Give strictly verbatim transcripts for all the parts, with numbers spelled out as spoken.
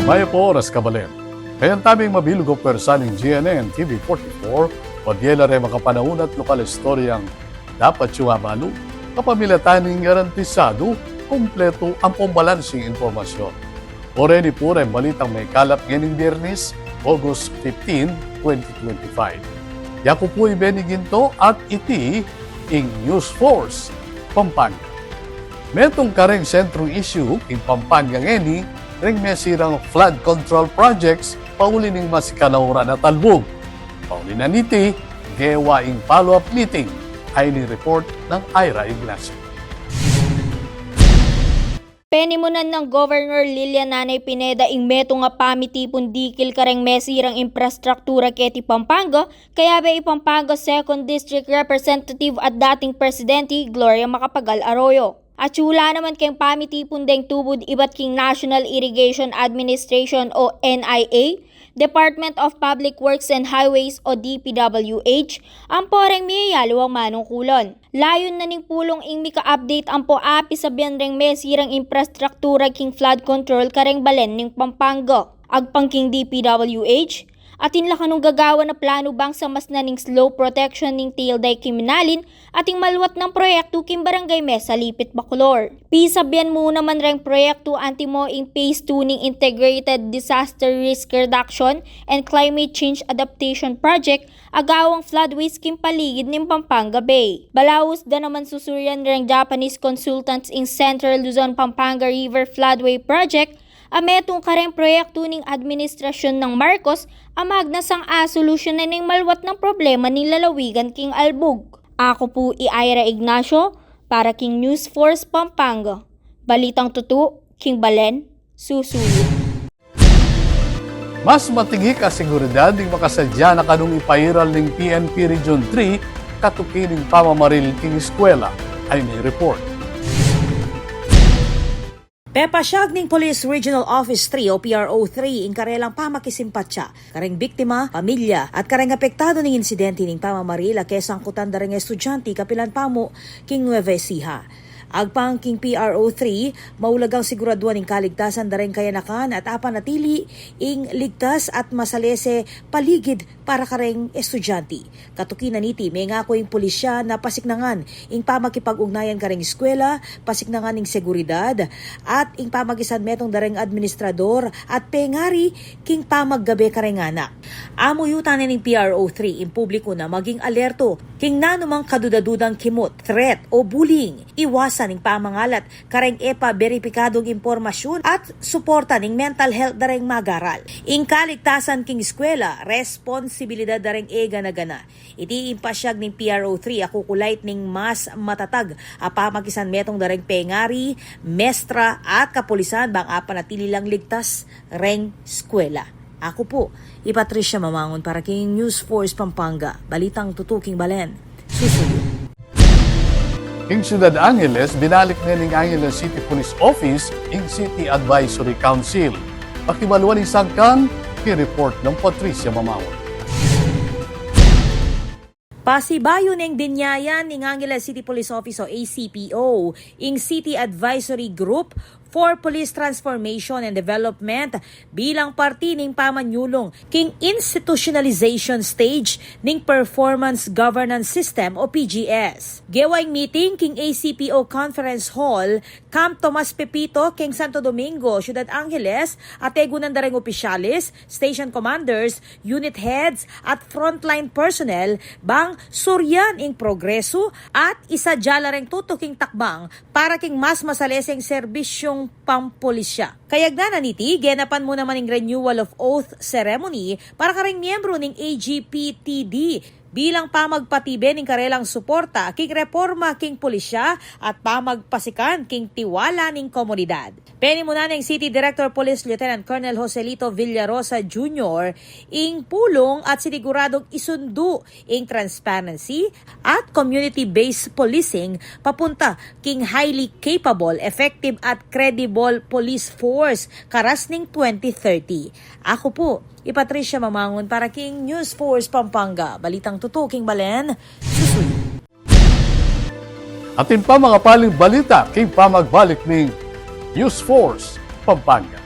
Mayap a oras, kabalen. Kayang taming mabilug a pwersa ning G N N T V forty-four, pabie la reng makapanaun at lokal a istoryang dapat yung abalu. Kapamilatan ning garantisadu, kumpletu ampong balansing impormasyon. O reni pu reng balitang mekalap ngening Biyernes, August fifteen, twenty twenty-five. Yaku pu i Benny Ginto at iti ing News Force Pampanga. Metung kareng sentrung isyu king Pampanga ngeni reng mesirang flood control projects pauli ning masikan a uran at albug. Pauli na niti, gewa ing follow-up meeting. Ayni ing report nang Ira Ignacio. Penimunan nang Governor Lilian Nanay Pineda ing metung a pamitipun dikil kareng mesirang imprastruktura keti Pampanga, kayabe i Pampanga Second District Representative at dating Presidenti Gloria Macapagal Arroyo. Atyu la naman keng pamitipun deng tubud ibat king National Irrigation Administration o N I A, Department of Public Works and Highways o D P W H, ampo reng miyayaliwang manungkulan. Layun na ning pulung ing mika-update ampo apisabian reng mesirang imprastruktura king flood control kareng balen ning Pampanga. Agpang king D P W H, atin la kanung gagawan a planu bang samasnan ing slope protection ning Tilday Kiminalin at ing maluat nang proyektu king Barangay Mesa, Lipit, Bacolor. Pisabian mu naman reng proyektu antimo ing Phase two ning Integrated Disaster Risk Reduction and Climate Change Adaptation Project, agawang floodways king paligid ning Pampanga Bay. Balaus da naman susuryan reng Japanese consultants ing Central Luzon Pampanga River Floodway Project, a metung kareng proyektu ning administrasyun nang Marcos a magnasang asolusyonan ing maluat nang problema ning lalawigan king albug. Aku pu i Ira Ignacio para king News Force Pampanga. Balitang tutu king balen, susuyu. Mas matigik a seguridad ing makasadya na kanung ipairal ning P N P Region three katuki ning pamamaril king eskwela. Ayni ing report. Pepasyag ning Police Regional Office three o P R O three ing karelang pamakisimpatya kareng biktima, pamilya, at kareng apektadu ning insidente ning pamamaril a kesangkutan da reng estudyante kapilan pamu king Nueva Ecija. Agpang king P R O three, maulagang siguraduan ing kaligtasan da reng kayanakan at apanatili ing ligtas at masalese paligid para kareng estudyante. Katuki na niti, mengaku ing pulisya na pasiknangan ing pamakipag-ugnayan kareng eskwela, pasiknangan ing seguridad, at ing pamakisanmetung da reng administrador at pengari king pamaggabe kareng anak. Amuyutan ne ning P R O three ing publiku na maging alerto king nanumang kaduda-dudang kimut, threat, o bullying. Iwasan ing pamangalat kareng e pa beripikadung impormasyun at suportan ing mental health da reng mag-aral. Ing kaligtasan king eskwela, responsibilidad da reng e gana-gana. Iti ing pasyag ning P R O three a kukulait ning mas matatag a pamakisanmetung da reng pengari, mestra, at kapulisan bang apanatili lang ligtas reng eskwela. Aku pu i Patricia Mamangun para king News Force Pampanga. Balitang tutu king balen, susuyu. King Ciudad Angeles, binalik ne ning Angeles City Police Office ing City Advisory Council. Pakibaluan ing sangkan king report nang Patricia Mamangun. Pasibayu neng binyayan ning Angeles City Police Office o A C P O ing City Advisory Group for Police Transformation and Development bilang parti ning pamanyulung king institutionalization stage ning Performance Governance System o P G S. Gewa ing meeting king A C P O Conference Hall, Camp Tomas Pepito, king Santo Domingo, Ciudad Angeles, ategunan da reng opisyales, station commanders, unit heads, at frontline personnel bang suryan ing progresu at isadya la reng tutuking takbang para king mas masaleseng serbisyung pampulisya. Kayagnanan niti, genapan mu naman ing renewal of oath ceremony para kareng miyembru ning A G P T D bilang pamagpatibe ning karelang suporta king reporma king pulisya at pamagpasikan king tiwala ning komunidad. Penimunan neng City Director Police Lieutenant Colonel Joselito Villarosa Junior ing pulung at siniguradung isundu ing transparency at community-based policing papunta king highly capable, effective at credible police force karas ning twenty thirty. Aku pu i Patricia Mamangun para king News Force Pampanga. Balitang tutu king balen, susuyu. Atin pa mangapaling balita king pamagbalik ning News Force Pampanga.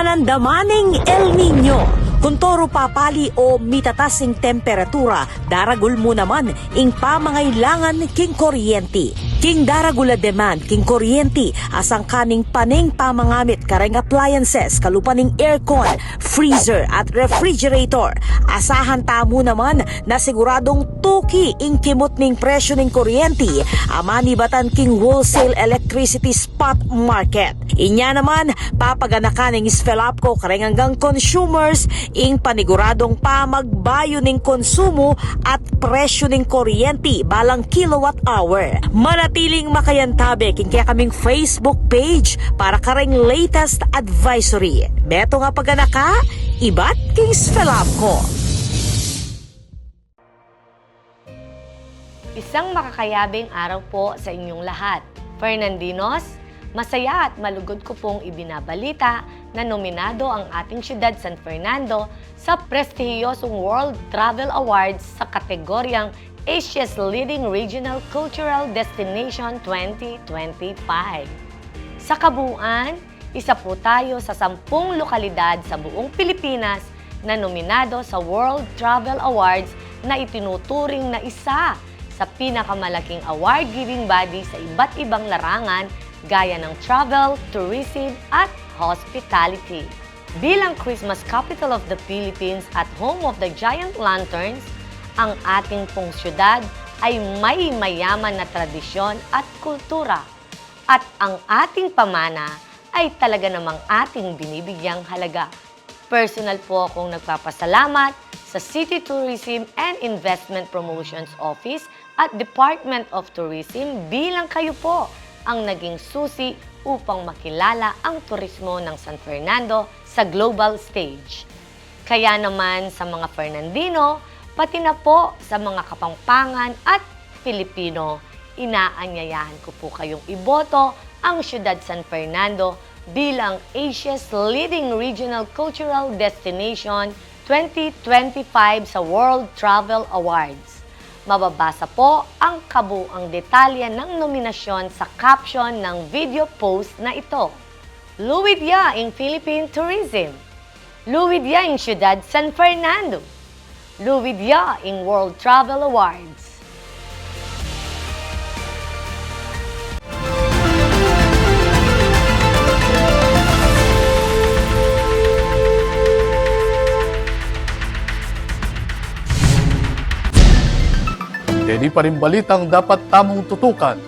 Pakiramdaman ing El Niño. Kuntoru papali o mitatas ing temperatura, daragul mu naman ing pamangailangan king kuryenti. King daragul a demand king kuryenti, asangkan ing pane ing pamangamit kareng appliances kalupa ning aircon, freezer at refrigerator. Asahan tamu naman na siguradung tuki ing kimut ning presyu ning kuryenti a manibatan king wholesale electricity spot market. Inya naman, papaganakan ning SFELAPCO kareng anggang consumers ing paniguradung pamagbayu ning konsumu at presyu ning kuryenti balang kilowatt hour. Manatiling makayantabe king kekaming Facebook page para kareng latest advisory. Metung a paganaka ibat king SFELAPCO. Isang makakayabeng araw po sa inyong lahat. Fernandinos, masaya at malugod ko pong ibinabalita na nominado ang ating siyudad San Fernando sa prestihiyosong World Travel Awards sa kategoryang Asia's Leading Regional Cultural Destination twenty twenty-five. Sa kabuuan, isa po tayo sa sampung lokalidad sa buong Pilipinas na nominado sa World Travel Awards na itinuturing na isa sa pinakamalaking award-giving body sa iba't ibang larangan gaya ng travel, tourism, at hospitality. Bilang Christmas capital of the Philippines at home of the giant lanterns, ang ating pong siyudad ay may mayaman na tradisyon at kultura. At ang ating pamana ay talaga namang ating binibigyang halaga. Personal po akong nagpapasalamat sa City Tourism and Investment Promotions Office at Department of Tourism bilang kayo po ang naging susi upang makilala ang turismo ng San Fernando sa global stage. Kaya naman sa mga Fernandino, pati na po sa mga Kapampangan at Filipino, inaanyayahan ko po kayong iboto ang Siyudad San Fernando bilang Asia's Leading Regional Cultural Destination twenty twenty-five sa World Travel Awards. Mababasa po ang kabuang detalye ng nominasyon sa caption ng video post na ito. Luwid ya ing Philippine Tourism. Luwid ya ing Siyudad San Fernando. Luwid ya ing World Travel Awards. Deni pa ring balitang dapat tamung tutukan.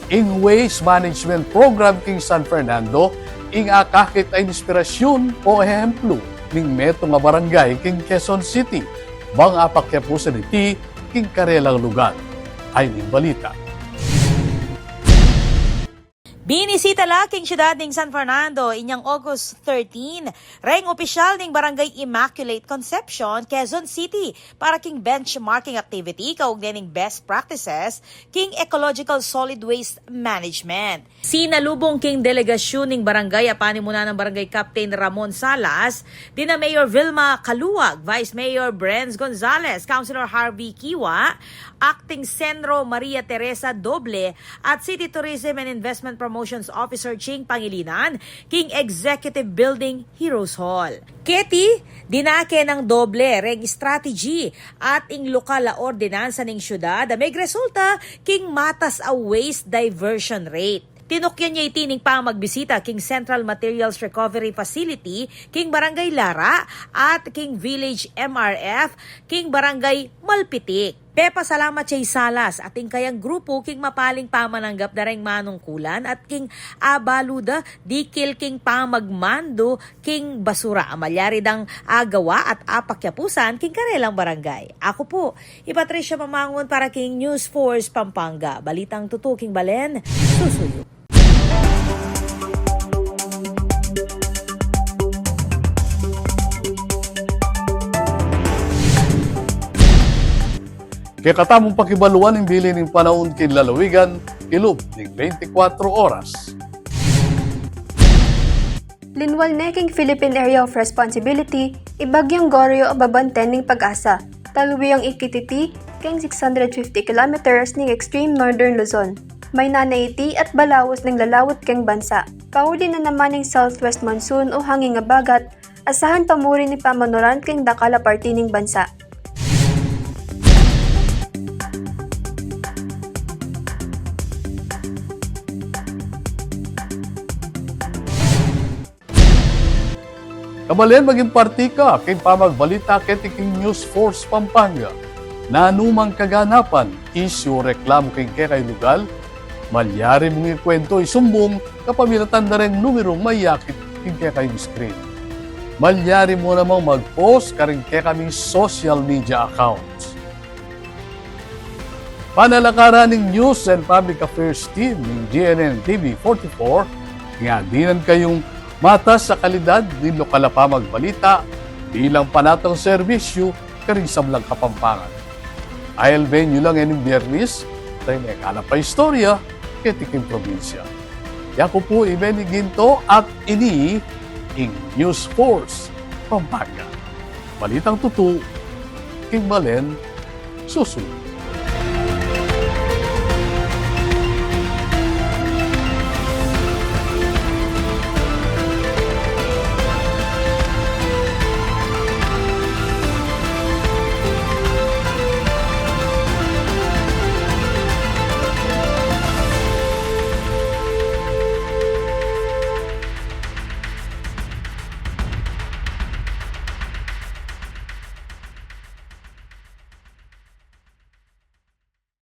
Ing Waste Management Program king San Fernando, ing akakit a inspirasyun o ehemplu ning metung a barangay king Quezon City, bang apakyapusan iti king karelang lugar. Ay ning balita. Binisita la king siyudad ning San Fernando inyang August thirteen, reng opisyal ning Barangay Immaculate Concepcion, Quezon City, para king benchmarking activity kaugnay ning best practices king ecological solid waste management. Sinalubung king delegasyun ning barangay a panimunan nang Barangay Captain Ramon Salas, dina Mayor Vilma Caluag, Vice Mayor Brenz Gonzalez, Councilor Harvey Kiwa, Acting Senro Maria Teresa Doble, at City Tourism and Investment Promotions Officer Ching Pangilinan, king Executive Building, Heroes Hall. Keti, dinake nang Doble reng strategy at ing lokal a ordinansa ning syudad a megresulta king matas a waste diversion rate. Tinukyan ya iti ning pamagbisita king Central Materials Recovery Facility king Barangay Lara at king Village M R F king Barangay Malpitik. Pepasalamat ya i Salas at ing kayang grupu king mapaling pamananggap da reng manungkulan at king abalu da dikil king pamagmandu king basura a malyari dang agawa at apakyapusan king karelang barangay. Aku pu i Patricia Mamangun para king News Force Pampanga. Balitang tutu king balen, susuyu. Kekatamung pakibaluan ing bili ning panaun king lalawigan, ilub ning beintikwatro oras. Linwal ne king Philippine Area of Responsibility i Bagyong Goryo a babanten ning PAGASA, talwi yang ikititi king six hundred fifty kilometers ning extreme northern Luzon. Maynana iti at balaus neng lalawut keng bansa. Pauli na naman ing southwest monsoon o hanging abagat, asahan pamuri ning pamanuran keng dakal a parti ning bansa. Kabalen, maging parti ka king pamagbalita keti king News Force Pampanga. Nanu mang kaganapan, isyu o reklamu king kekayung lugal, malyari mung ikuwentu, isumbung kapamilatan da reng numerung mayakit king kekayung screen. Malyari mu namang mag-post karing kekaming social media accounts. Panalakaran ning News and Public Affairs Team ning G N N T V forty-four, nga dinan kayung matas a kalidad ning lokal a pamagbalita bilang panatang serbisyu karing sablang Kapampangan. Ailben yu la ngening Biernis, reng mekalap a istorya keti king probinsya. Yaku pu i Benny Ginto at ini ing News Force Pampanga. Balitang tutu king balen susunod.